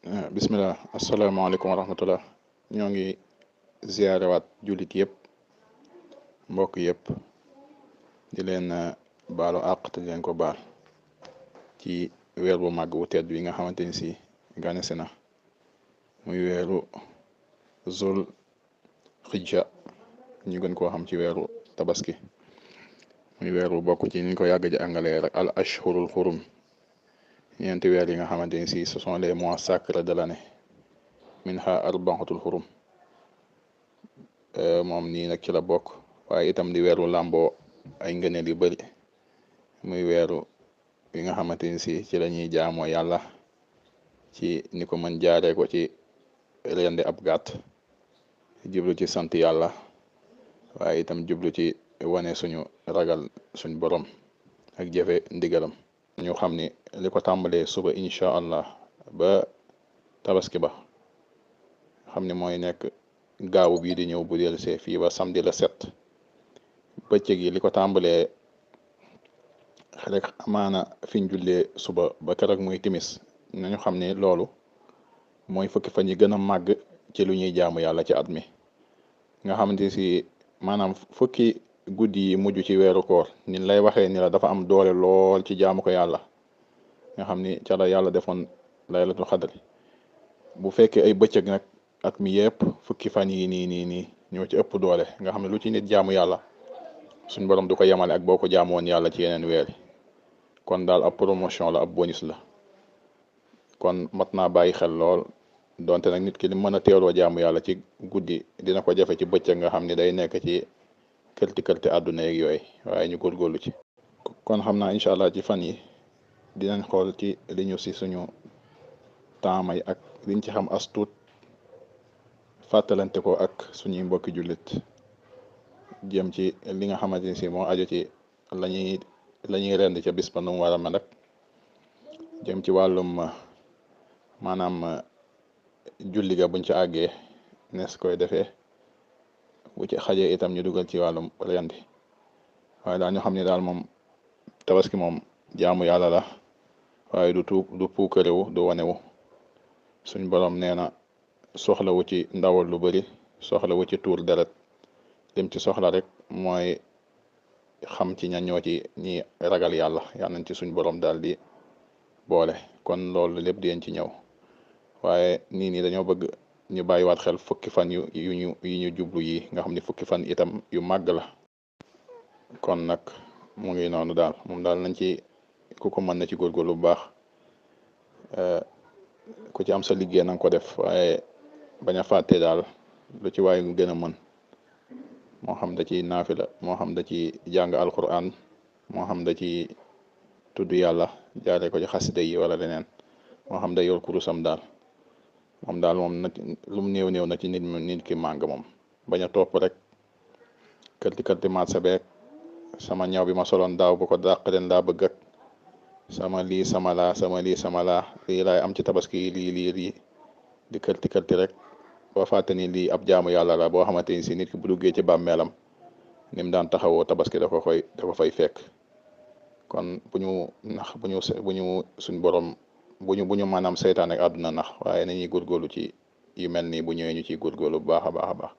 bismillah asalaamaaleykum wa rahmatullah ñoo ngi ziyaarewaat jullit yëpp mbokk yëpp di leen baalu àq te di leen ko baal ci weer bu màgg wu tedd wi nga xamante ni si ganesi na muy weeru zul xijja ñu gën koo xam ci weeru tabaski muy weer bu bokk ci niñ ko yàgg ji angalee rek al ashhurul xurum ñeenti weer yi nga xamante ni si ce sont les mois sacrés de l'année minha arbaxatul xurum moom nii nag ci la bokk waaye itam di weeru làmboo ay ngëneel yu bari muy weeru yi nga xamante ni si ci la ñuy jaamoo yàlla ci ni ko mën jaaree ko ci rendi ab gàtt jublu ci sant yàlla waaye itam jublu ci wane suñu ragal suñ borom ak jëfe ndigalam ñu xam ni li ko tàmbalee suba incha allah ba tabaski ba xam ni mooy nekk gaawu bii di ñëw bu dellusee fii ba samedi la 7 bëccëg yi li ko tàmbalee rek amaana fiñ jullee suba ba keroog muy timis nañu xam ni loolu mooy fukki fan yi gën a màgg ci lu ñuy jaamu yàlla ci at mi nga xamante si maanaam fukki guddi yi mujj ci weeru koor ni lay waxee ni la dafa am doole lool ci jaamu ko yàlla nga xam ni ca la yàlla defoon laylatul xadri bu fekkee ay bëccëg nag at mi yëpp fukki fan yi nii ñoo ci ëpp doole nga xam ne lu ci nit jaamu yàlla suñ borom du ko yemale ak boo ko jaamoon yàlla ci yeneen weer yi kon daal ab promotion la ab bonus la kon mat naa bàyyi xel lool donte nag nit ki li mën a teeloo jaamu yàlla ci guddi dina ko jafe ci bëccëg nga xam ni day nekk ci këlti àdduna yeeg yooyu waaye ñu góorgóorlu ci kon xam naa incha allah ci fan yi dinañ xool ci li ñu si suñu taamay ak liñ ci xam as tuut fàttalante ko ak suñuy mbokki jullit jëm ci li nga xamante ni si moo aju ci la ñuy rend ca bis ba nu mu war a mel rek jëm ci wàllum maanaam julli ga buñ ci àggee nees koy defee bu ci xajee itam ñu dugal ci wàllum rendi waaye daal ñu xam ne daal moom tabaski moom jaamu yàlla la waaye du puukarewu du wanewu suñ borom nee na soxlawu ci ndawal lu bari soxlawu ci tuur deret lim ci soxla rek mooy xam ci ñan ñoo ci ñi ragal yàlla yal nañ ci suñ borom daal di boole kon loolu lépp di ci ñëw waaye nii dañoo bëgg ñu bàyyiwaat xel fukki fan yu ñu jublu yi nga xam ne fukki fan itam yu màgg la kon nag mu ngi noonu daal moom daal nañ ci ku ko mën na ci góorgóorlu bu baax ku ci am sa liggéey na nga ko def waaye bañ a fàtte daal lu ci waaye gën a mën moo xam da ci naafila moo xam da ci jàng alquran moo xam da ci tudd yàlla jaaree ko ci xasida yi wala leneen moo xam da yor kurusam daal moom nag lu mu néew na ci nit ki màng moom bañ a topp rek kërti maat sa beeg sama ñaw bi ma soloon daaw bu ko dàq ren laa bëgg ak sama lii sama laa lii laay am ci tabaski lii di kërti rek boo fàtte ni lii ab jaamu yàlla la boo xamante ni si nit ki bu duggee ci bàmmeelam ni mu daan taxawoo tabaski da ko fay fekk kon bu ñu suñ borom bu ñu maanaam seytaan ak àdduna nax waaye nañuy góorgóorlu ci yu mel nii bu ñëwee ñu ciy góorgóorlu bu baax a baax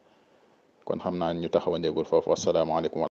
kon xam naa ñu taxawandeegul foofu wasalaamaaleykum